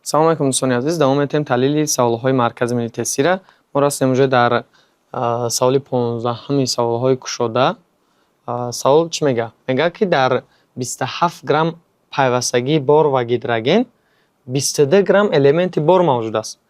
Салом алейкум, дӯстони азиз! Давом медиҳем таҳлили саволҳои Маркази миллии тестира. Мо растем уже дар саволи 15-уми саволҳои кушода. Савол чӣ мегӯяд? Мегӯяд, ки дар 27 грамм пайвастагии бор ва гидроген 22 грамм элементи бор мавҷуд аст.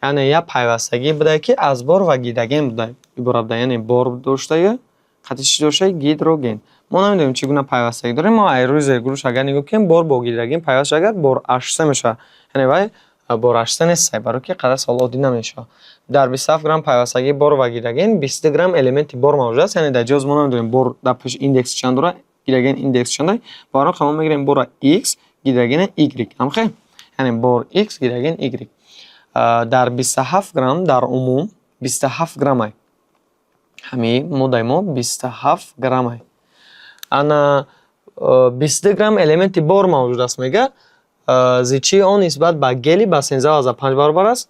Яъне як пайвастагӣ будае, ки аз бор ва гидроген буда иборат буда, яъне бор доштаю, қати чӣ доштаю? Гидроген. Мо намедонем, чӣ гуна пайвастагӣ дорем. Мо аз рӯи зергурӯҳш агар нигоҳ кунем, бор бо гидроген пайваст шавад, бор H3 мешавад. Яъне вай бор H3 нест, барои ки қадар савол оддӣ намешавад. Дар 27 грамм пайвастагии бор ва гидроген 22 грамм элементи бор мавҷуд аст. Яъне дар ҷоз мо намедонем, бор дар пеш индекс чанд дорад, гидроген индекс чанд дорад. Барои ҳамон мо мегирем бора x, гидрогена y. Ҳамхел? Яъне бор x, гидроген y. Дар 27 грамм дар умум 27 граммай. Ҳамин моддаи мо 27 граммай. Ана 22 грамм элементи бор мавҷуд аст, мега. Зичии он нисбат ба гелий ба 13,5 баробар аст.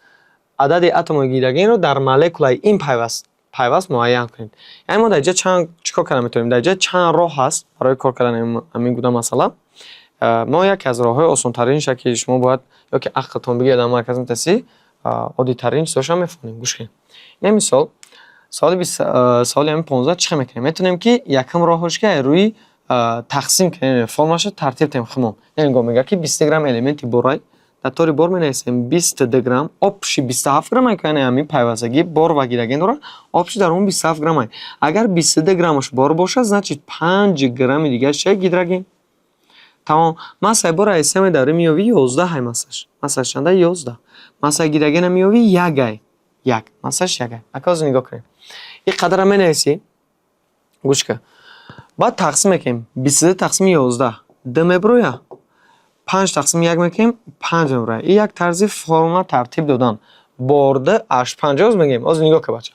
Адади атоми гидрогенро дар молекулаи ин пайваст муайян кунед. Яъне мо дар инҷа чанд чӣ кор карда метавонем? Дар инҷа чанд роҳ ҳаст барои кор кардани ҳамин гуна масъала. Мо яке аз роҳҳои осонтаринша, ки шумо бояд ё ки ақлтон бигирад, дар маркази тестӣ оддитарин чизҳоша мефаҳмем. Гӯш кунед. Ин мисол, саволи ҳамин 15 чӣ хел мекунем? Метавонем, ки якум роҳош, ки аз рӯи тақсим кунем, формулаша тартиб диҳем худмон. Яъне нигоҳ, мегӯяд, ки 22 грамм элементи борай. Дар тори бор менависем 22 грамм, общий 27 грамм, яъне ҳамин пайвастагӣ бор ва гидроген дорад, общий дар умум 27 граммай. Агар 22 граммаш бор бошад, значит, 5 грамми дигараш чия? Гидроген. Тамом. Массаи бор аз системаи даврӣ меёвӣ, 11 ай массаш. Массаш чанда? 11. Массаи гидрогена меёвӣ, якай. Як. Массаш якай. Ака, ҳозир нигоҳ кунед. Ин қадарро менависӣ, гӯш кун. Баъд тақсим мекунем. 22 тақсими 11 д мебирояд. Панҷ тақсими як мекунем, панҷ мебирояд. Ин як тарзи формула тартиб додан. Бор д аш панҷ оз мегӯем. Ҳозир нигоҳ кун, бача.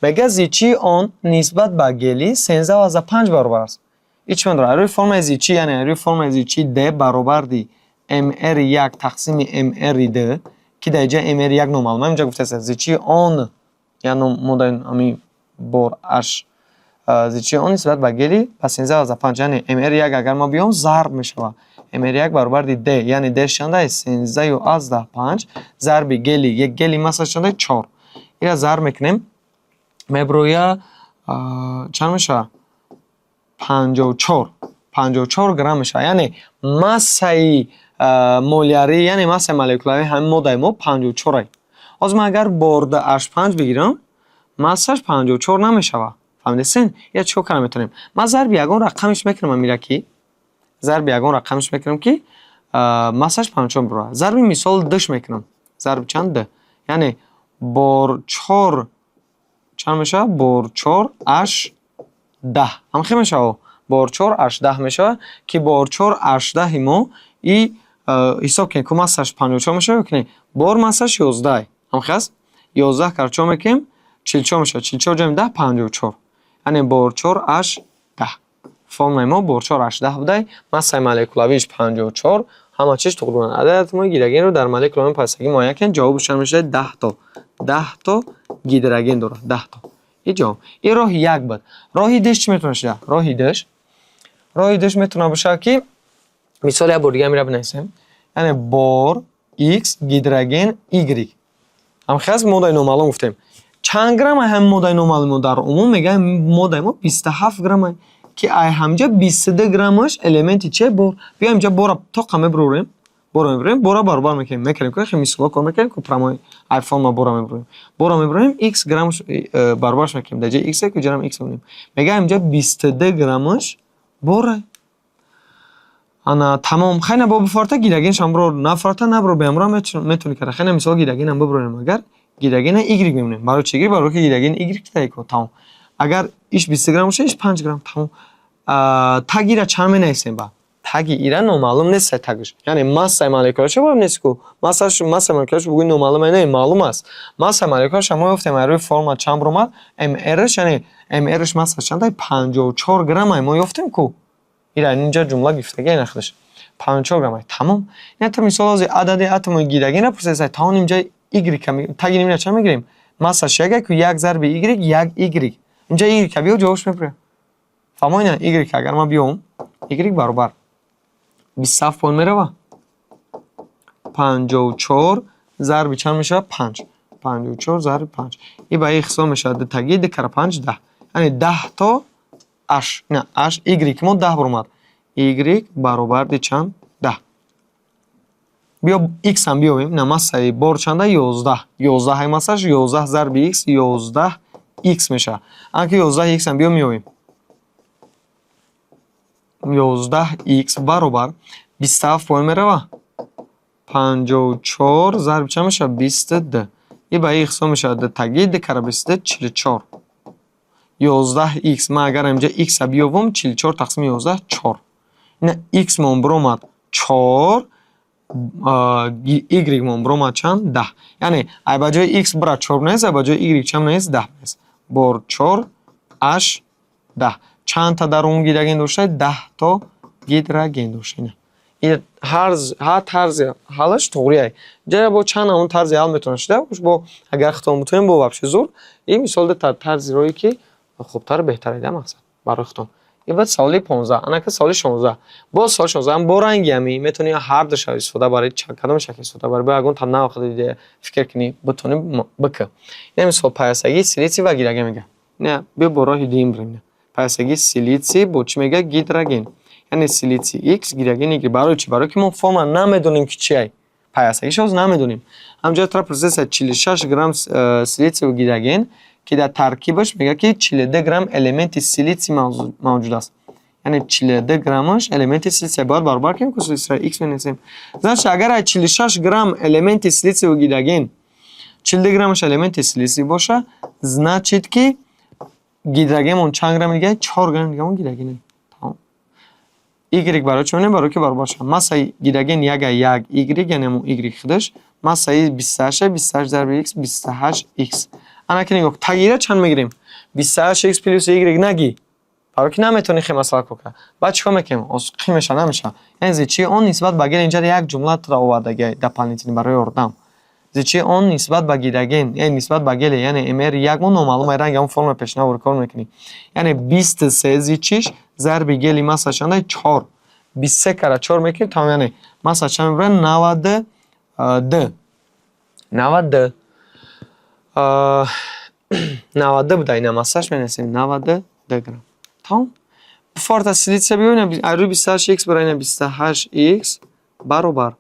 Мегӯяд, зичии он нисбат ба гелий 13,5 баробар аст. Ин чӣ маъно дорад? Рӯи формулаи зичӣ, яъне рӯи формулаи зичии d баробарди mr1 тақсими mr2, ки дар инҷа mr1 номаълум. Инҷа гуфтааст, зичии он, яъне модаи ҳамин бор аш, зичии он нисбат ба гелий ба 13,5, яъне mr1 агар мо биём, зарб мешавад. mr1 баробарди d, яъне d чанд аст? 13,5 зарби гелий. Як гелий массаш чанд аст? Чор. Инро зарб мекунем, мебирояд, чанд мешавад? 54. 54 грамм мешавад. Яъне массаи молярӣ, яъне массаи молекулавии ҳамин моддаи мо 54 ай. Ҳозир ман агар бор д аш панҷ бигирам, массаш 54 намешавад. Фаҳмидесен? Я чӣ кор карда метавонем? Ман зарби ягон рақамиш мекунам, амира, ки зарби ягон рақамиш мекунам, ки массаш 54 бирорад. Зарби мисол дш мекунам. Зарби чанд? Д. Яъне бор чор чанд мешавад? Бор чор аш 10. Ҳамхел мешавад? Бор чор аш 10 мешавад, ки бор чор аш 10-и мо и ҳисоб кунед, ку массаш 54 мешавад ё ки не? Бор массаш 11. Ҳамхел аст? 11 кар чор мекунем, 44 мешавад. 44 ҷамъи 10, 54. Яъне бор чор аш 10. Формулаи мо бор чор аш 10 будай, массаи молекулавиаш 54, ҳама чиз туғри. Адади атомҳои гидрогенро дар молекулаи пайвастагӣ муайян кунед. Ҷавобаш чанд мешавад? 10 то. 10 то гидроген дорад. 10 то. Ин ҷавоб. Ин роҳи як буд. Роҳи душ чӣ метавонад шуда? Роҳи душ. Роҳи душ метавонад бошад, ки мисол як бор дига амира бинависем. Яъне бор x, гидроген y. Ҳамхел аст, моддаи номаълум гуфтем. Чанд грамм ай ҳамин моддаи номаълумо дар умум? Мегӯяд, моддаи мо 27 грамм ай, ки ай ҳамҷа 22 граммаш элементи че? Бор. Биё, инҷа бора тоқа мебурорем. Бора мебурем, бора баробар мекунем. Мекунем ку хел мисолҳо кор мекунем ку, прямой ай формула бора мебурем. Бора мебурем, x граммаш баробарш мекунем. Дар ҷои x ку ҷарам x мемонем. Мегӯяд, инҷа 22 граммаш бора. Ана, тамом. Хайна, бо бифорта гидрогеншам бирор, нафорта набирор, беамро метавонӣ карда. Хайна, мисол гидрогенам бибурорем, агар гидрогена y мемонем. Барои чи y? Барои ки гидроген y тай ку, тамом. Агар иш 20 грамм бошад, иш 5 грамм, тамом. Тагира чанд менависем ба? Таги ира номаълум нест тагиш. Яъне массаи молекулаша бояд нест ку. Массаш, массаи молекулаш бугӯи номаълум не, маълум аст. Массаи молекулаша мо ёфтем аз рӯи формула, чанд биромад? mr-ш, яъне mr-ш массаш чанд? 54 грамм ай мо ёфтем ку. Ира инҷа ҷумла гирифтагӣ ай нахудаш. 54 грамм ай. Тамом. Ина то мисол ҳозир адади атоми гидрогенро пурсед, тавонем инҷа y таги нимира чанд мегирем? Массаш як ай ку, як зарби y, як y. Инҷа y биё, ҷавобш мебурем. Фаҳмо ина y агар ман биём, y баробар 27 поин мерава. 54 зарби чанд мешавад? Панҷ. 54 зарби панҷ. И ба ин ҳисоб мешавад дутагӣ, ду кара панҷ 10. Яъне 10 то h. На, h, y мо 10 баромад. Y баробарди чанд? 10. Биё, x ҳам биёвем. На, массаи бор чанда? 11. 11 массаш, 11 зарби x, 11 x мешавад. Анки 11 x ҳам биё меёвем. 11 x баробар 27 поён мерава, 54 зарби чанд мешавад? 22. И ба ин ҳисоб мешавад дутагӣ, ду кара 22, 44. 11 x, ман агар инҷа x-а биёвам, 44 тақсими 11, чор. Ина x мон биромад чор, y мон биромад чанд? 10. Яъне ай ба ҷои x бира чор бинавис, ай ба ҷои y чанд бинавис? 10 бинавис. Бор чор h 10. Чандта дар ум гидроген дошта? 10 то гидроген дошта. Ина ҳар тарзи ҳаллаш туғрие. Ҷая бо чанд ҳамон тарзи ҳал метавонад шуда бо, агар худтон бутонем, бо вообще зур. Ин мисол тарзи роҳе, ки хубтару беҳтар ида мақсад барои худтон. Ин баъд саволи 15. Анака саволи 16. Боз саволи 16 бо ранги ҳами метавонӣ ҳар душа истифода барӣ, кадом шакл истифода барӣ, бо ягон та нав худ фикр кунӣ, бутонӣ бикӣ. Ин мисол пайвастагии силитсий ва гидроген мега. Не, биё бо роҳи дуюм бирем. Пайвастагии силитсий бо чӣ мега? Гидроген. Яъне силитсий x, гидроген y. Барои чӣ? Барои ки мо формула намедонем, ки чи ай. Пайвастагиша ҳоз намедонем. Ҳамҷоя тара процесса 46 грамм силитсию гидроген, ки дар таркибаш мегӯяд, ки 42 грамм элементи силитсий мавҷуд аст. Яъне 42 граммаш элементи силитсия бояд баробар кунем, ку силитсия x менависем. Значит, агар ай 46 грамм элементи силитсию гидроген 42 граммаш элементи силитсий боша, значит, ки гидрогенмон чанд грамм дига? 4 грамм дигамон гидроген. Тамом. Y барои чӣ менем? Барои ки баробар шавад. Массаи гидроген яга як y, яъне ҳамон y худаш, массаи 28, 28 зарби x, 28 x. Ана ки нигоҳ, тагира чанд мегирем? 28 x плюс y нагӣ. Барои ки наметавонӣ хел масъала кор кард. Баъд чӣ кор мекунем? Қим мешавад, намешавад. Яъне зичии он нисбат ба гел, инҷа як ҷумла тура овардаги дополнительный барои ёрдам. Зичии он нисбат ба гидроген, яъне нисбат ба геле, яъне мр як мо номаълум, ай ранги ҳамон формула пешина кор мекунӣ. Яъне 23 зичиш зарби гели масса чанда? Чор. 23 кара чор мекунем, тамом, яъне масса чанд мебарад? 92. 92. 92 буда, ина массаш менависем 92 грамм. Тамом. Форта силитсия биёбем, ай рӯи 28 x бара, ина 28 x баробар.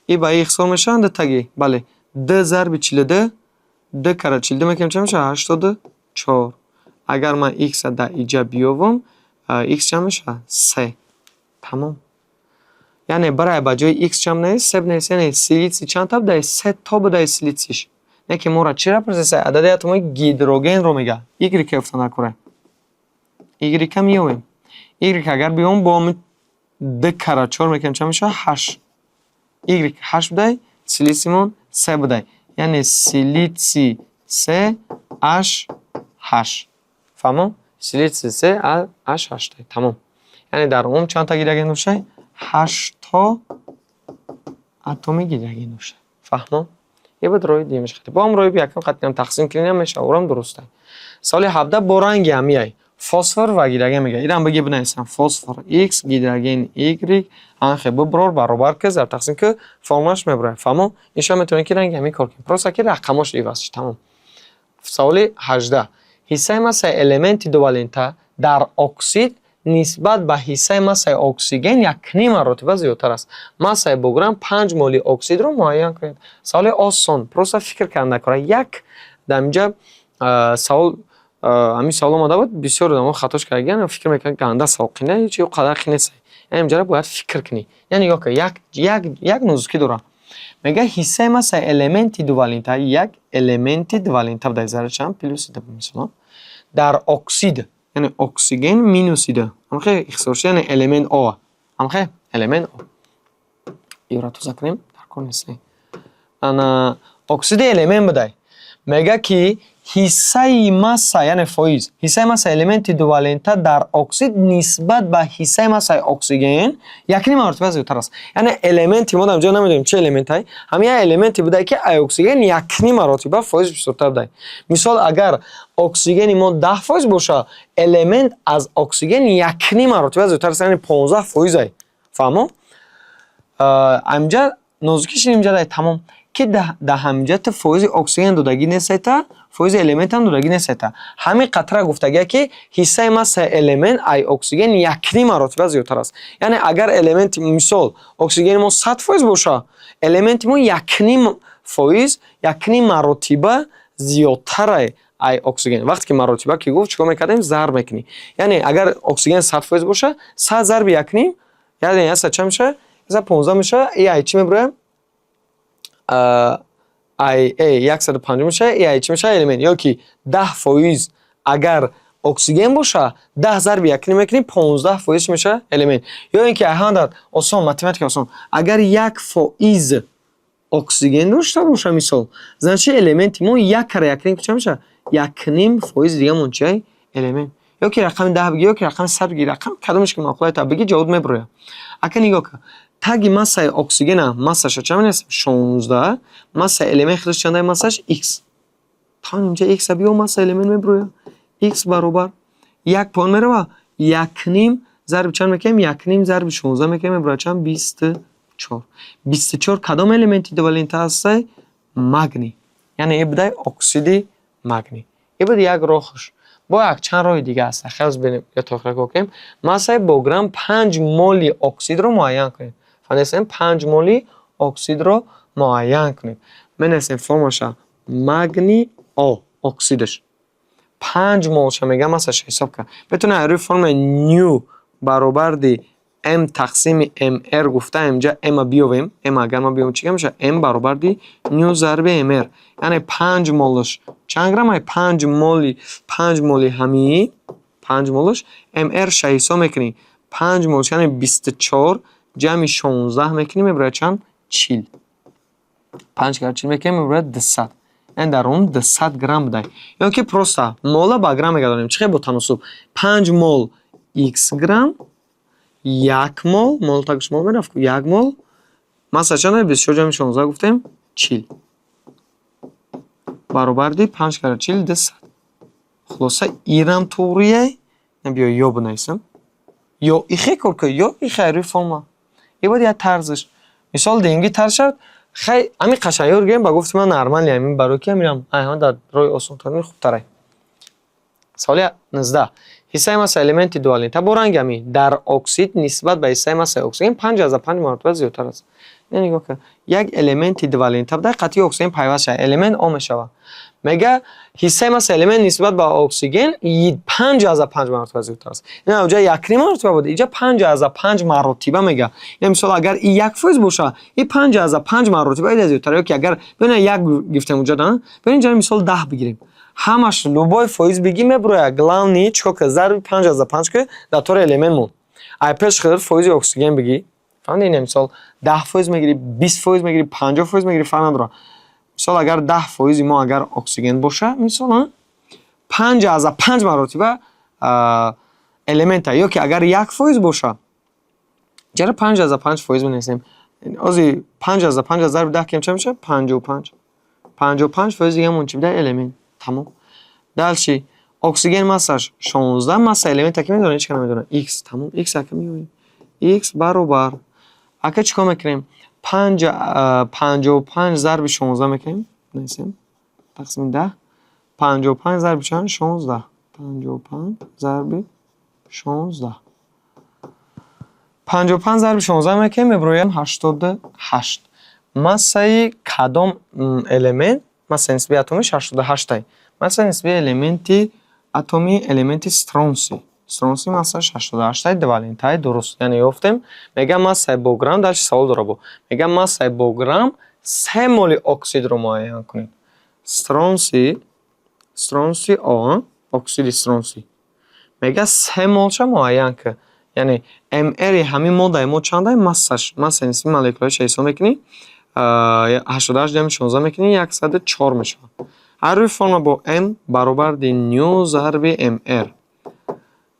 И ба и ҳисоб мешаванд дутагӣ. Бале. Д зарби 42, д кара 42 мекунем, чанд мешавад? 84. Агар ман x-а дар иҷа биёвам, x чанд мешавад? Се. Тамом. Яъне барай ба ҷои x чанд бинавис? Се бинавис. Яъне силитсий чанд та будай? Се то будай силитсиш. Не ки моро чиро пурсиса? Адади атомии гидрогенро мега. Y ёфта накунем. Y меёвем. Y агар биём, бо д кара чор мекунем, чанд мешавад? Ҳашт. Y ҳашт будай, силитсимон се будай. Яъне силитсий се, h ҳашт. Фаҳмом? Силитсий се, h ҳашт. Тамом. Яъне дар умум чанд та гидроген доштай? Ҳашт то атоми гидроген дошта. Фаҳмом? Ин буд роҳи дуюмиш хати. Бо ҳам роҳи якум хатиам тақсим кунем мешавад, орам дуруст. Саволи 17 бо ранги ҳамияй. Фосфор ва гидроген мега. Ирам бигӣ бинависам. Фосфор x, гидроген y, анхе биброр, баробар ки, зарб тақсим ки, формулаш мебурад. Фаҳмом? Иншо метавонем, ки ранги ҳамин кор кунем. Просто ки рақамош иваз шуд. Тамом. Саволи 18. Ҳиссаи массаи элементи дувалента дар оксид нисбат ба ҳиссаи массаи оксиген якним маротиба зиёдтар аст. Массаи бо грамм 5 моли оксидро муайян кунед. Саволи осон, просто фикр кардан накора. Як дар инҷа савол, ҳамин савол омада буд, бисёр одамо хатош кардагиан, фикр мекунанд, ганда савол қина, ҳеҷ қадар қин нест. Яъне инҷара бояд фикр кунӣ. Яъне нигоҳ кун, як нозукӣ дорад. Мегӯяд, ҳиссаи массаи элементи дувалента, як элементи дувалента дар зарра чанд? Плюси ду, мисолан. Дар оксид, яъне оксиген минуси ду. Ҳамхе ихтисор шуда, яъне элемент О. Ҳамхе элемент О. Иёра тоза кунем, дар кор нест. Ана оксиди элемент будай. Мегӯяд, ки ҳиссаи масса, яъне фоиз, ҳиссаи массаи элементи дувалента дар оксид нисбат ба ҳиссаи массаи оксиген якним маротиба зиёдтар аст. Яъне элементи мо дар инҷо намедонем, чӣ элементай, ҳамин як элементе будай, ки ай оксиген якним маротиба фоиз бисёртар будай. Мисол, агар оксигени мо 10% боша, элемент аз оксиген якним маротиба зиёдтар аст, яъне 15 фоизай. Фаҳмо? Аминҷа Нозукиш инҷа тамом, ки да ҳаминҷа ту фоизи оксиген додагӣ несайта, фоизи элементам додагӣ несайта. Ҳамин қатра гуфтагия, ки ҳиссаи массаи элемент ай оксиген якним маротиба зиёдтар аст. Яъне агар элементи, мисол, оксигени мо 100% боша, элементи мо 1,5%, якним маротиба зиёдтарай ай оксиген. Вақте ки маротиба ки гуфт, чӣ кор мекардем? Зарб мекунӣ. Яъне агар оксиген 100% боша, 100 зарби якним, яъне 100 чанд мешавад? 115 мешавад. И ай чӣ мебироям? Ай 150 мешавад. И ай чӣ мешавад? Элемент. Ё ки 10% агар оксиген боша, 10 зарби якним мекунӣ, 15% чӣ мешавад? Элемент. Ё ин ки ҳамада осон, математика осон: агар 1% оксиген дошта боша, мисол, значит, элементи мо як кара якним чӣ мешавад? 1,5% дигамон чи? Элемент. Ё ки рақами 10 бигӣ, ё ки рақами 100 бигӣ, рақам кадомеш ки маъқулата бигӣ, ҷавоб мебирояд. Ака, нигоҳ кун, таги массаи оксигена, массаша чанд менависем? 16. Массаи элемент худаш чандай? Массаш х. Там инҷа х биё, массаи элемент мебирояд. Х баробар як поён мерава, якним зарби чанд мекунем? Якним зарби 16 мекунем, мебирояд чанд? 24. 24 кадом элементи дувалента ҳастай? Магний. Яъне ин будай оксиди магний. Ин буд як роҳаш. Бо якчанд роҳи дига аст. Хелс бинем, ё то охира кор кунем. Массаи бо грамм 5 моли оксидро муайян кунед. Фаҳмидастем? 5 моли оксидро муайян кунед. Менависем формулаша: магний О, оксидаш 5 молша мегӯям, массаша ҳисоб кард. Метавонем аз рӯи формулаи ню баробарди м тақсими мр гуфта, инҷа м биёвем. М агар ма биёвем, чӣ мешавад? М баробарди ню зарби мр. Яъне 5 молаш чанд грамм? 5 моли, 5 моли ҳамии 5 молаш мр ша ҳисоб мекунӣ. 5 молш, яъне 24 ҷамъи 16 мекунӣ, мебирояд чанд? 40. Панҷ кара 40 мекунем, мебирояд 200. Яъне дар он 200 грамм будай. Ё ки просто мола ба грамм мегардонем. Чӣ хел? Бо таносуб: 5 мол х грамм, 1 мол, мол тагиш мол мерафт, 1 мол масса чанд? 24 ҷамъи 16 гуфтем, 40, баробарди панҷ кара 40, 200. Хулоса, ирам туғрие. Биё, ё бинависам, ё ихе кор кун, ё ихе рӯи формула. И бояд як тарзиш, мисол, денги тарз шавад. Хай, ҳамин қашанёр гирем, ба гуфти ман нормале ҳамин, барои ки ҳаминам ҳама дар роҳи осонтарин, хубтарай. Саволи 19: ҳиссаи массаи элементи дувалента бо ранги ҳамин дар оксид нисбат ба ҳиссаи массаи оксиген 5,5 маротиба зиёдтар аст. Не, нигоҳ кун, як элементи дувалента буда, қатъи оксиген пайваст шавад, элемент О мешавад. Мега, ҳиссаи массаи элемент нисбат ба оксиген 5,5 маротиба зиёдтар аст. Ин ҷа якним маротиба буд, инҷа 5,5 маротиба мега. Ин мисол, агар и 1% боша, и 5,5 маротиба ида зиёдтар. Ё ки агар бина як гифтем уҷа, бина, инҷа мисол 10 бигирем, ҳамаш любой фоиз бигӣ, мебирояд. Главный чӣ кор кар? Зарби 5,5 ки дар тори элемент мон. Ай пеш худат фоизи оксиген бигӣ, фаҳмидӣ? Ин мисол 10% мегирӣ, 20% мегирӣ, 50% мегирӣ, фарқ надорад. Мисол, агар 10 фоизи мо агар оксиген боша, мисол, 5,5 маротиба элемента. Ё ки агар 1% боша, ҷара 5,5% менависем. Ози 5,5 зарби 10 кем, ча мешавад? 55. 55% дигамон чӣ буда? Элемент. Тамом. Дальше оксиген массаш 16, масса элемента ки медонад? Ҳеч ка намедонад. Х. Тамом, х ака меёбем. Х баробар, ака, чӣ кор мекунем? 55 зарби 16 мекунем, нависем, тақсими 10. 55 зарби чанд? 16. 55 зарби 16. 55 зарби 16 мекунем, мебироям 88. Массаи кадом элемент, массаи нисбии атомиш 88-ай? Массаи нисбии элементи атоми элементи стронсий. Стронсий массаш 88-ай, дувалентаи, дуруст. Яъне ёфтем. Мегӯям, массаи бо грамм, дальше савол дора бо. Мегӯям, массаи бо грамм 3 моли оксидро муайян кунед. Стронсий, стронсий О, оксиди стронсий. Мегӯяд, 3 молша муайян кун. Яъне МР-и ҳамин моддаи мо чандай? Массаш, массаи нисбии молекулаша ҳисоб мекунӣ, 88 ҷамъи 16 мекунӣ, 104 мешавад. Ҳар рӯи формула бо М баробарди ню зарби МР.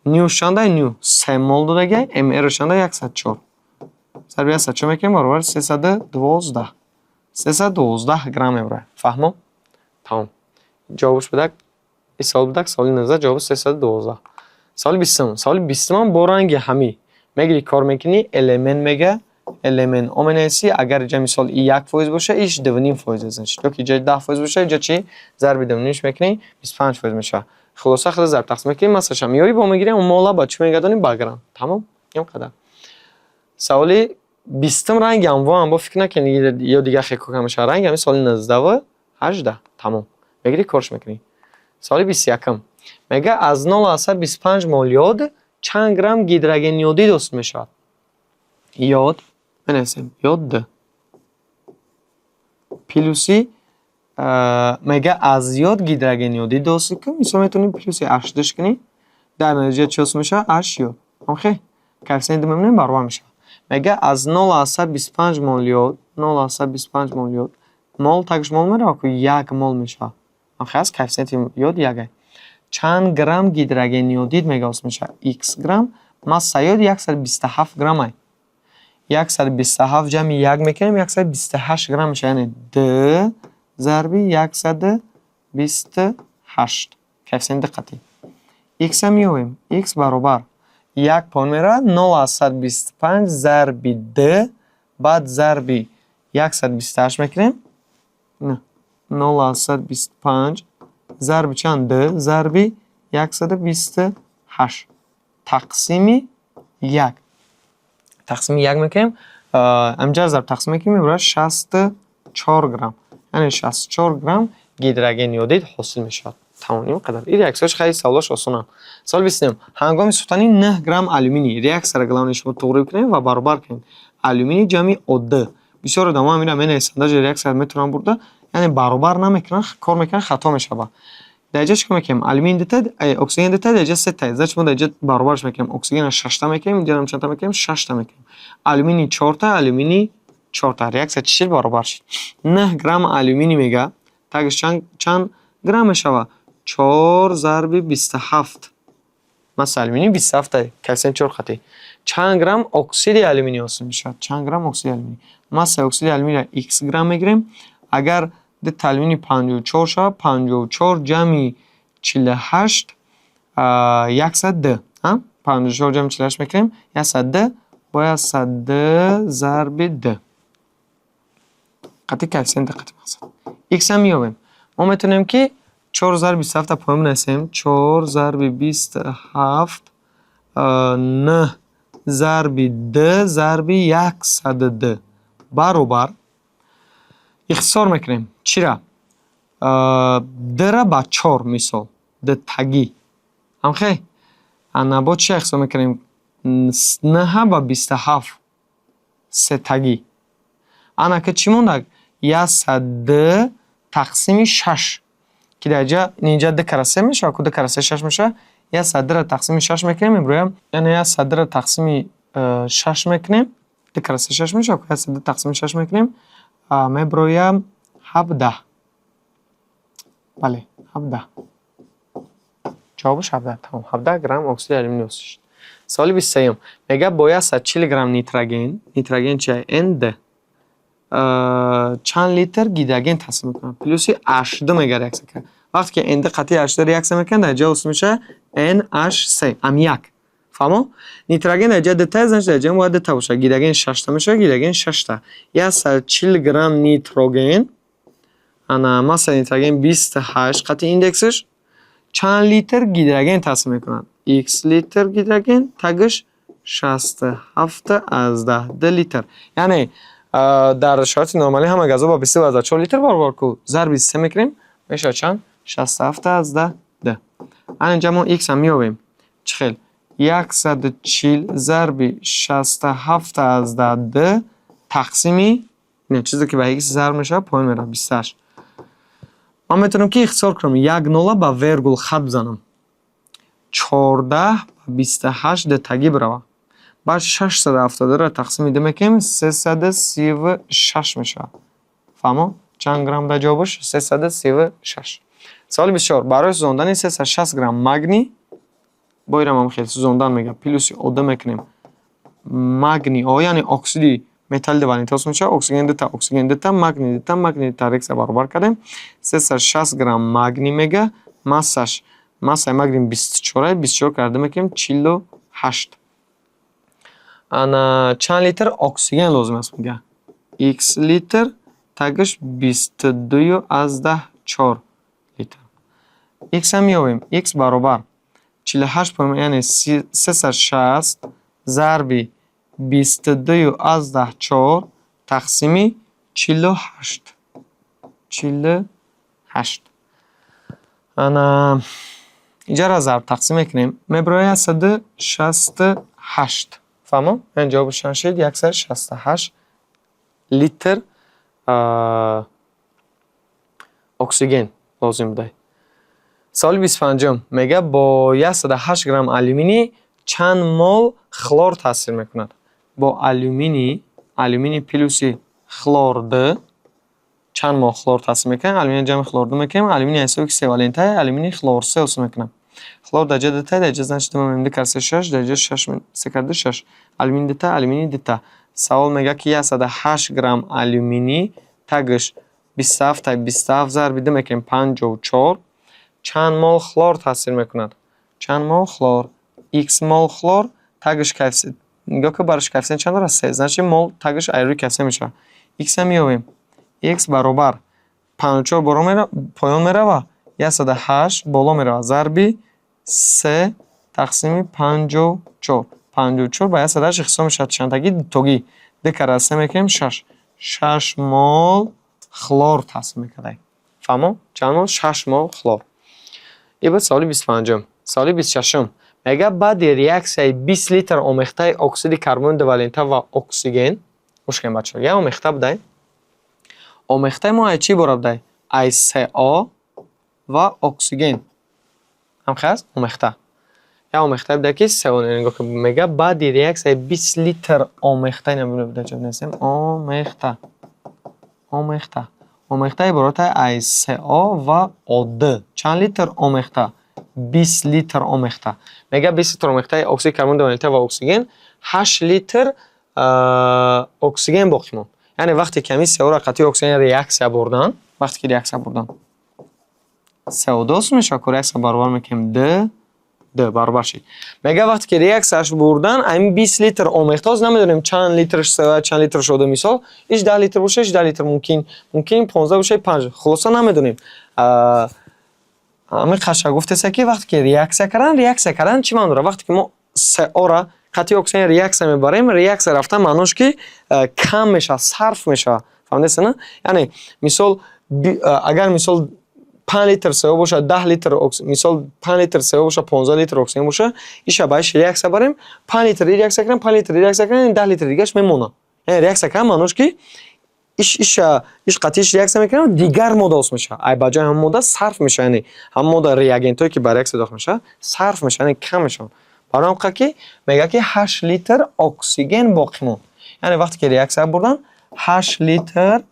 Ню чандай? Ню 3 мол додагиай, МР чандай? 104. Зарби 104 мекунем, баробари 312. 312 грамм мебарад. Фаҳмо? Тамом. Ҷавобш будак, ин савол будак, саволи 19, ҷавоби 312. Саволи 20-ум. Саволи 20-умам бо ранги ҳамӣ. Мегирӣ, кор мекунӣ, элемент мега. LMNO менависӣ. Агар иҷа, мисол, и 1% боша, иш 2,5% аст. Ё ки иҷа 10% боша, иҷа чӣ? Зарби 2,5 мекунӣ, 25% мешавад. Хулоса, худ зарб тақсим мекунӣ, массаша меёбӣ, бо мегирем, мола ба чӣ мегардонӣ? Ба грамм. Тамом, ин қадар. Саволи 20-ум ранги амво бо фикр накунед, ё дигар хел кор мешавад. Ранги ҳамин соли 19-ву 18. Тамом. Мегирӣ, корш мекунӣ. Саволи 21-ум. Мега, аз 0,25 мол йод чанд грамм гидроген йодид ҳосил мешавад? Йод менависем, йод д плюси, мега, аз йод гидроген йодид ҳосил кун. Мисол, метавонӣ плюси H2 кунӣ. Дар натиҷа чӣ ҳосил мешавад? H йод. Охе, коэффициенти ду мемонем, баробар мешавад. Мега, аз 0,25 мол йод, 0,25 мол йод, мол тагш мол меравад ку, 1 мол мешавад. Охе, аст, коэффициенти йод як. Чанд грамм гидроген йодид, мега, ҳосил мешавад? Х грамм. Масса йод 127 грамм. 127 ҷамъи як мекунем, 128 грамм мешавад, яъне д зарби 128. Коэффициент диққати. Х меёбем. Х баробар як поён меравад, 0,25 зарби д, баъд зарби 128 мекунем. 0,25 зарби чанд? Д зарби 128 тақсими як. Тақсими як мекунем. Ҳаминҷа зарб тақсим мекунем, мебарад 64 грамм. Яъне 64 грамм гидроген йодид ҳосил мешавад. Тамом, ин қадар. Ин реаксияш хеле саволош осонанд. Саволи 29. Ҳангоми сӯхтани 9 грамм алюминий, реаксияро главное шумо туғрӣ кунед ва баробар кунед. Алюминий ҷамъи ОД. Бисёр одамо ҳаминро менависанд, даже реаксияро метавонанд бурда, яъне баробар намекунанд, кор мекунанд, хато мешавад. Дар инҷа чӣ кор мекунем? Алюминий дута, оксиген дута, дар инҷа сета. Значит, мо дар инҷа баробарш мекунем. Оксигенро шашта мекунем, инҷаам чандта мекунем? Шашта мекунем. Алюминий чорта, алюминий чорта. Реаксия чӣ шуд? Баробар шуд. 9 грамм алюминий, мега, тагиш чанд грамм мешавад? 4 зарби 27. Масса алюминий 27, коэффициент чор қатъӣ. Чанд грамм оксиди алюминий ҳосил мешавад? Чанд грамм оксиди алюминий? Массаи оксиди алюминийро х грамм мегирем. Агар дута алюминий 54 шавад, 54 ҷамъи 48, 102. 54 ҷамъи 48 мекунем, 102, бояд 102 зарби д. Қатъи коэффициенти қатъи мақсад. Х-ам меёбем. Мо метавонем, ки 4 зарби 27-та поён бинависем. 4 зарби 27, 9 зарби д зарби 102 баробар. Ихтисор мекунем. Чира? Д-ра ба 4, мисол. Д тагӣ. Ҳамхе? Ана, бо чи ихтисор мекунем? 9 ба 27 сетагӣ. Ана ки чӣ мондак? 102 тақсими 6, ки дар инҷа инҷа д кара се мешавад, ку д кара се шаш мешавад. 102-ро тақсими шаш мекунем, мебироям, яъне 102-ро тақсими шаш мекунем, д кара се шаш мешавад, ку 102 тақсими шаш мекунем, мебироям 17. Бале, 17. Ҷавобаш 17. Тамом, 17 грамм оксиди алюминий ҳосил шуд. Саволи 23-юм. Мега, бо 140 грамм нитроген, нитроген чи? Н2, чанд литр гидроген тасвир мекунад? Плюси H2, мега, реаксия кард. Вақте ки N2 қатъи H2 реаксия мекунад, дар ҷо ҳосил мешавад NH3, аммиак. Фаҳмо? Нитроген дар ҷои дута, значит, дар ҷои бояд дута бошад. Гидроген шашта мешавад, гидроген шашта. 140 грамм нитроген, ана, массаи нитроген 28 қатъи индексаш, чанд литр гидроген тасвир мекунад? Х литр гидроген, тагиш 67,2 литр. Яъне дар шароити нормалӣ ҳама газҳо ба 22,4 литр баробар ку, зарби се мекунем, мешавад чанд? 67,2. Ана, инҷа мо х ам меёбем. Чӣ хел? 140 зарби 67,2 тақсими, не, чизе ки ба х зарб мешавад, поён меравад, 28. Ман метавонам, ки ихтисор кунам, як нола ба вергул хат бизанам, 14 ба 28 дутагӣ биравад. Баъд 672-ро тақсими ду мекунем, 336 мешавад. Фаҳмо? Чанд грамм дар ҷавобаш? 336. Саволи 24. Барои сӯзондани 360 грамм магний, бо инам ҳам хел сӯзондан, мега, плюси О2 мекунем. Магний О, яъне оксиди металли дувалентӣ ҳосил мешавад. Оксиген дута, оксиген дута, магний дута, магний дута, реаксия баробар кардем. 360 грамм магний, мега, массаш, массаи магний 24, 24 карда мекунем, 48. Ана, чанд литр оксиген лозим аст, мега. X литр тагиш 22,4 литр. X-а меёбем. X баробар 48 поён, яъне 360 зарби 22,4 тақсими 48. 48. Ана, инҷаро зарб тақсим мекунем. Мебирояд 168. Фаҳмо? Яъне ҷавобаш чанд шуд? 168 литр оксиген лозим буда. Саволи 25-ум мега: бо 108 грамм алюминий чанд мол хлор таъсир мекунад? Бо алюминий, алюминий плюси хлор д чанд мол хлор таъсир мекунад? Алюминий ҷамъи хлор д мекунем. Алюминий ҳисоби ки севалентае, алюминий хлор се ҳосил мекунам. Хлор дар ҷои дута, дар ҷои, значит, ду ду кар се шаш, дар ҷои шаш се кар ду шаш. Алюминий дута, алюминий дута. Савол мега, ки 108 грамм алюминий тагиш 27 тай 27 зарби ду мекунем, 54, чанд мол хлор таъсир мекунад? Чанд мол хлор? X мол хлор тагиш коэффициент, нигоҳ кун, барош коэффициент чанд дорад? Се. Значит, мол тагиш айрӯи коэффициент мешавад. X-а меёбем. X баробар 54 поён мерава, 108 боло мерава, зарби се тақсими 54. 54 ба 108 ҳисоб мешавад чандтагӣ? Дутогӣ. Ду кара се мекунем, шаш. 6 мол хлор таъсир мекард. Фаҳмо? Чанд мол? 6 мол хлор. Ин буд саволи 25-ум. Саволи 26-ум мега: баъди реаксияи 20 литр омехтаи оксиди карбони дувалента ва оксиген. Гӯш кунед, бачаҳо, як омехта будай. Омехтаи мо аз чӣ иборат будай? Аз СО ва оксиген. Ҳамхел аст? Омехта. Як омехтае буда, ки СО. Нигоҳ кун, мега: баъди реаксияи 20 литр омехта, ина бибинед, дар ҷо бинависем, омехта. Омехта. Омехта иборат аз СО ва ОД. Чанд литр омехта? 20 литр омехта. Мега: 20 литр омехтаи оксиди карбони дувалента ва оксиген, 8 литр оксиген боқӣ монд. Яъне вақте ки ҳамин СО-ро қатъи оксиген реаксия бурдан, вақте ки реаксия бурдан, СО2 ҳосил мешавад, ку реаксия баробар мекунем, д д баробар шид. Мега: вақте ки реаксияш бурдан, ҳамин 20 литр омехта, ҳозир намедонем чанд литрш СО, чанд литрш ОД, мисол, иш 10 литр боша, иш 10 литр мумкин, мумкин 15 боша, панҷ, хулоса, намедонем. Ҳамин қаша гуфтеса, ки вақте ки реаксия кардан, реаксия кардан чӣ маъно дорад? Вақте ки мо СО-ра қатъи оксиген реаксия мебарем, реаксия рафтан маънош ки кам мешавад, сарф мешавад. Фаҳмидеста, на? Яъне мисол, агар мисол 5 литр СО бошад, 10 литр, мисол, 5 литр СО бошад, 15 литр оксиген бошад, иша ба иш реаксия барем, 5 литр реаксия кунем, 5 литр реаксия кунем, 10 литр дигаш мемонад. Яъне реаксия кардан маънош ки иш иша иш қатъи иш реаксия мекунем, дигар модда ҳосил мешавад. Ай ба ҷои ҳамон модда сарф мешавад, яъне ҳамон модда, реагентҳое, ки ба реаксия дохил мешавад, сарф мешавад, яъне кам мешавад. Барои ҳам ки мегӯяд, ки 8 литр оксиген боқӣ монд. Яъне вақте ки реаксия бурдан, 8 литр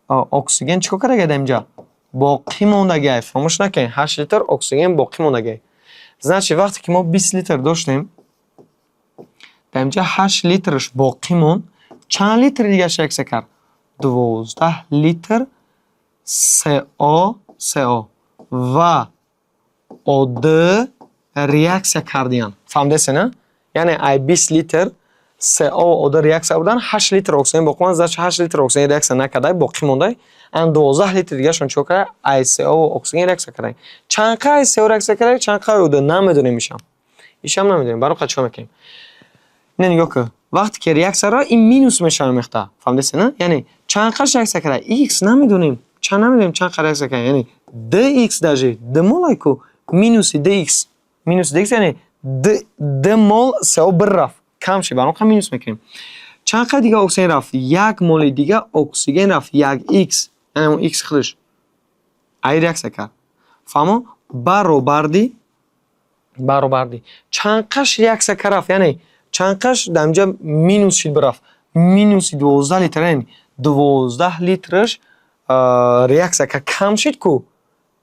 оксиген чӣ кор карда дар инҷа? Боқӣ мондагиай. Фаромӯш накунед, 8 литр оксиген боқӣ мондагиай. Значит, вақте ки мо 20 литр доштем, дар инҷа 8 литрш боқӣ монд, чанд литр дигараш реаксия кард? 12 литр СО ва ОД реаксия кардиянд. Фаҳмидеста, на? Яъне ай 20 литр СО ОД реаксия будан, 8 литр оксиген боқӣ монд, значит, 8 литр оксиген реаксия накарда, боқӣ монда. Ан 12 литр дигарашон чӣ кор кард? Ай СО оксиген реаксия карда. Чанд қа ай СО реаксия карда, чанд қа ОД, намедонем ишам. Ишам намедонем. Барои чӣ кор мекунем? Ина нигоҳ кун. Вақте ки реаксияро ин минус мешавад омехта. Фаҳмидеста, на? Яъне чанд қаш реаксия карда? X намедонем. Чанд намедонем чанд қа реаксия карда. Яъне dx, даже д мол ку минуси dx. Минус dx, яъне д мол СО бир рафт. Кам шид. Барои қа минус мекунем. Чанд қа дига оксиген рафт? Як моли дига оксиген рафт. Як x. Яъне он x худаш. Ай реаксия кард. Фаҳмо? Баробарди. Чанд қаш реаксия кард рафт? Яъне чанд қаш дар инҷа минус шид, бирафт? Минуси 12 литр, яъне 12 литраш реаксия кард, кам шид ку?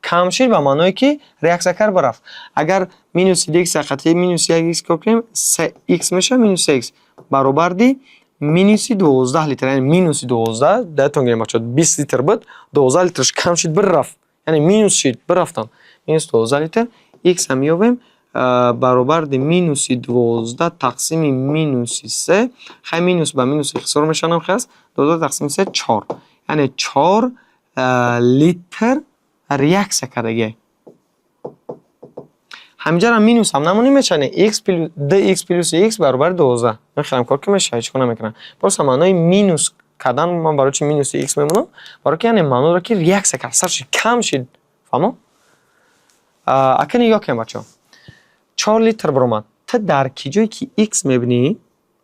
Кам шид ба маъное, ки реаксия кард, бирафт. Агар минуси dx қатъи минуси як x кор кунем, се x мешавад, минус се x баробарди минуси 12 литр, яъне минуси 12. Даятон гирем, бачаҳо, 20 литр буд, 12 литраш кам шид, бирафт, яъне минус шид, бирафтанд. Минус 12 литр. X-а меёбем. Баробарди минуси 12 тақсими минуси се. Хай, минус ба минус ихтисор мешавам, хас 12 тақсими се чор, яъне 4 литр реаксия кардагиай. Ҳаминҷара минус ҳам намонем, мешавад x плюс dx плюс x баробари 12. Мехелам кор ки мешавад, ҳеҷ кор намекунам. Просто маънои минус кардан, ман барои чи минуси x мемонам? Барои ки, яъне, маъно дорад, ки реаксия кард, сар шид, кам шид. Фаҳмо? Ака, нигоҳ кунем, бачаҳо. 4 литр баромад. Ту дар ки ҷое ки x мебинӣ,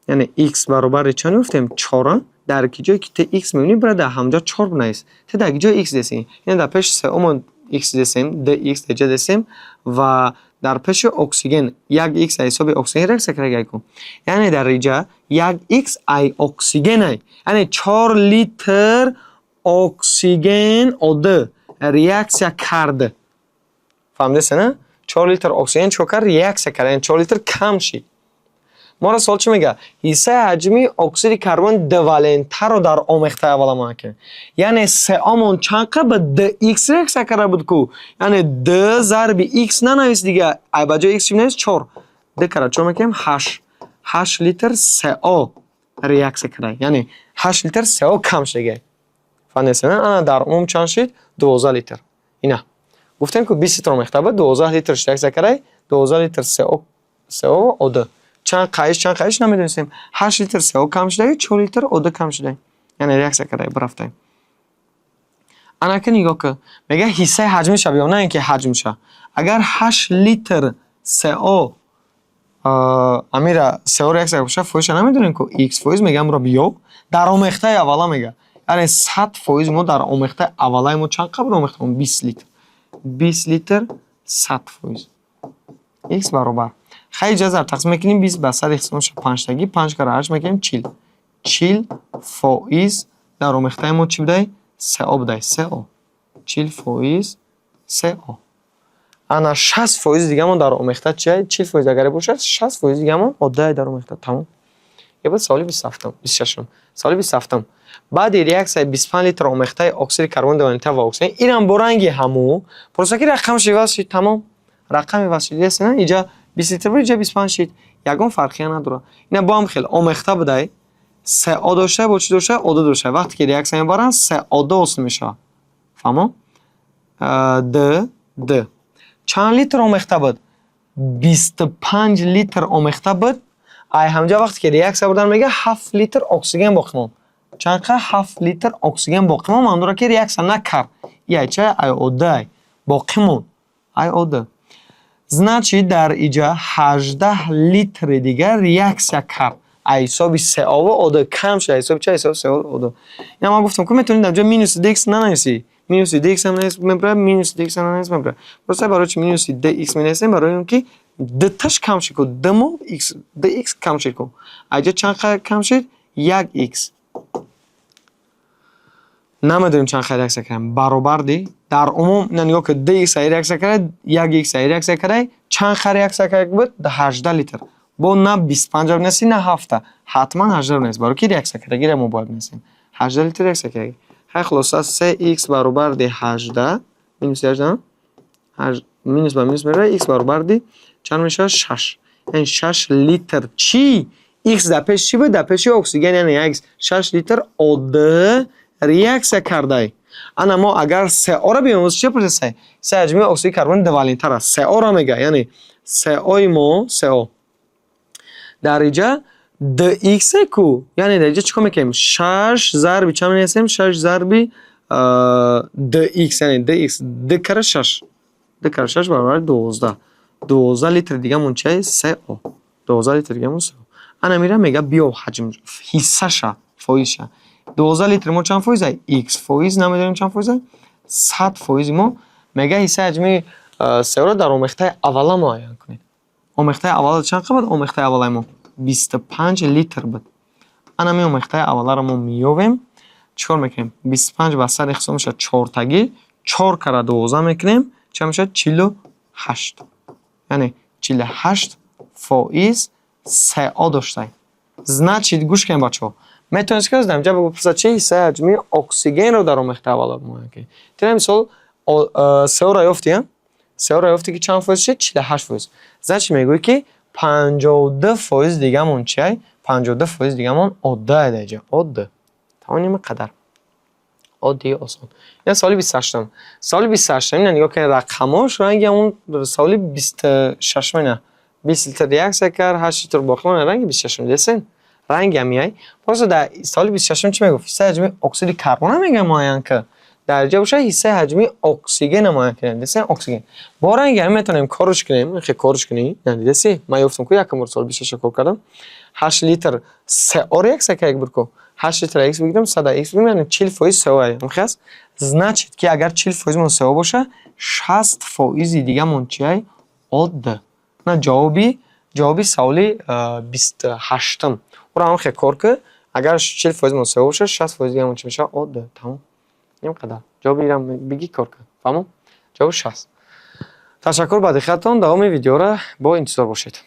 яъне x баробари чанд гуфтем? Чора. Дар ки ҷое ки ту x мебинӣ, бояд дар ҳамҷо чор бинавис. Ту дар ки ҷои x десӣ, яъне дар пеши сеомо x десем, dx деҷа десем ва дар пеши оксиген як x ҳисоби оксиген реаксия карда кун. Яъне дар иҷа як x ай оксигенай, яъне 4 литр оксиген од реаксия кард. Фаҳмидеста, на? 4 литр оксиген чикор кард? Реаксия кард, яъне 4 литр кам шид. Моро суол чӣ мегӯяд? Ҳиссаи ҳаҷми оксиди карбони дувалентаро дар омехтаи аввала муайян кунед. Яъне сеомон чанд қа ба dx реаксия карда буд ку? Яъне д зарби x нанавис дига, ай ба ҷои x чӣ бинавис? Чор. Д кара чор мекунем, ҳашт. 8 литр со реаксия карда, яъне 8 литр со кам шудага. Фаҳмидеста, на? Ана, дар умум чанд шид? 12 литр. Ина гуфтем ку, 20 литр омехта буд, 12 литр реаксия карда, 12 литр со од. Чанд қайиш, чанд қайиш намедонистем. 8 литр со кам шуда, 4 литр од кам шуда, яъне реаксия карда бирафтаем. Анака, нигоҳ кун, мега ҳиссаи ҳаҷмиша биё, на ин ки ҳаҷмша. Агар 8 литр со амира со реаксия боша, фоизша намедонем ку, x фоиз мегам ро биё дар омехтаи аввала мега, яъне 100%. Мо дар омехтаи аввалаи мо чанд қа буд омехтамо? 20 литр. 20 литр 100% x баробар. Хай, иҷа зарб тақсим мекунем, 20 ба сади ҳисоб мешавад панҷтагӣ, панҷ кара ҳашт мекунем, 40. 40% дар омехтаи мо чӣ будай? Со будай, со. 40% со. Ана, 60% дигамон дар омехта чия? 40% агар бошад, 60% дигамон оддае дар омехта. Тамом. Е буд саволи 27-ум, 26-ум. Саволи 27-ум. Баъди реаксияи 25 литр омехтаи оксиди карбони дувалента ва оксиген, инам бо ранги ҳаму, просто ки рақамаш иваз шид, тамом. Рақам иваз шид. Ясна, иҷа 20 литр буд, иҷа 25 шид. Ягон фарқия надорад. Ина бо ҳам хел омехта будай, со дошта, бо чӣ дошта? Ода дошта. Вақте ки реаксия мебаранд, со ҳосил мешавад. Фаҳмо? Д, д. Чанд литр омехта буд? 25 литр омехта буд. Ай ҳамҷа вақте ки реаксия бурдан, мега, 7 литр оксиген боқӣ монд. Чанд қа? 7 литр оксиген боқӣ монд, маъно дорад, ки реаксия накард. И ай ча? Ай одай. Боқӣ монд. Ай ода. Значит, дар иҷа 18 литри дигар реаксия кард. Ай ҳисоби сеову ода кам шуд, ҳисоби ча? Ҳисоби сео ода. Ина ман гуфтам ку, метавонӣ дар ҷо минуси dx нанависӣ. Минуси dx ҳам навис, мебарад, минуси dx ҳам нанавис, мебарад. Просто барои чи минуси dx менависем? Барои он ки дташ кам шуд ку, д мо x, dx кам шуд ку. Айҷа чанд кам шуд? Як x. Намедонем чанд қа реаксия кардем. Баробарди дар умум, ина нигоҳ кун, dx ай реаксия карда, як x ай реаксия карда, чанд қа реаксия карда буд? 18 литр. Бо на 25 бинависӣ, на ҳафта. Ҳатман 18 бинавис, барои ки реаксия кардагиро мо бояд бинависем. 18 литр реаксия кардаги. Хай, хулоса, се x баробарди 18 минуси 18, минус ба минус меравад, x баробарди чанд мешавад? Шаш. Яъне 6 литр чӣ? X дар пеши чӣ буд? Дар пеши оксиген, яъне як 6 литр од реаксия кардай. Ана, мо агар СО-ро биём, чӣ пурсисай? Се ҳаҷми оксиди карбони дувалентар аст. СО-ро мега, яъне СО-и мо, СО. Дар иҷа dx ку, яъне дар иҷа чӣ кор мекунем? Шаш зарби чанд менависем? Шаш зарби dx, яъне dx д кара шаш. Д кара шаш баробари 12. 12 литр дигамон чиа? СО. 12 литр дигамон СО. Ана, мира мега биё ҳаҷм ҳиссаша, фоизша. 12 литр мо чанд фоиз? X фоиз намедонем чанд фоиз? 100% мо мега ҳиссаи ҳаҷми СО-ро дар омехтаи аввала муайян кунед. Омехтаи аввала чанд қа буд? Омехтаи аввалаи мо 25 литр буд. Ана, ми омехтаи авваларо мо меёбем. Чӣ кор мекунем? 25 ба сари ҳисоб мешавад чортагӣ, чор кара 12 мекунем, чанд мешавад? 48. Яъне 48% СО доштаем. Значит, гӯш кунед, бачаҳо. Метавонед ки дар инҷа бипурсад, чи ҳиссаи ҳаҷми оксигенро дар омехтаи аввала муайян кунед. Тира мисол СО-ро ёфтем. СО-ро ёфтӣ, ки чанд фоиз шуд? 48%. Значит, мегӯӣ, ки 52% дигамон чиай? 52% дигамон одда дар ҷо одда. Тамом, нима қадар оддии осон. Ина саволи 28-ум. Саволи 28-ум ина нигоҳ кунед, рақамош ранги ҳамон саволи 26-ум. Ина 20 литр реаксия кард, 8 литр боқӣ монад, ранги 26-ум дидесен, ранги ҳамияй. Просто дар саволи 26-ум чӣ мегуфт? Ҳиссаи ҳаҷми оксиди карбона мегӯяд муайян кар. Дар ҷо боша, ҳиссаи ҳаҷми оксигена муайян кунем, дидесен, оксиген. Бо ранги ҳамин метавонем корш кунем, хе корш кунӣ, дидеси? Ман ёфтам ку, якум бор соли 26 кор кардам. 8 литр СО реаксия кард, як бор ку 8 литр х бигирам, 100 х бигирам, яъне 40% СО ҳамхе аст. Значит, ки агар 40%-мон СО боша, 60%-и дигамон чиай? Одд. На ҷавоби саволи 28-ум. Ӯро ҳам хе кор кун. Агар 40%-мон СО боша, 60% дигамон чӣ мешавад? Одд. Тамом, ин қадар. Ҷавоби инам бигӣ, кор кун. Фаҳмом? Ҷавоб 60. Ташаккур ба диққататон. Давоми видеоро бо интизор бошед.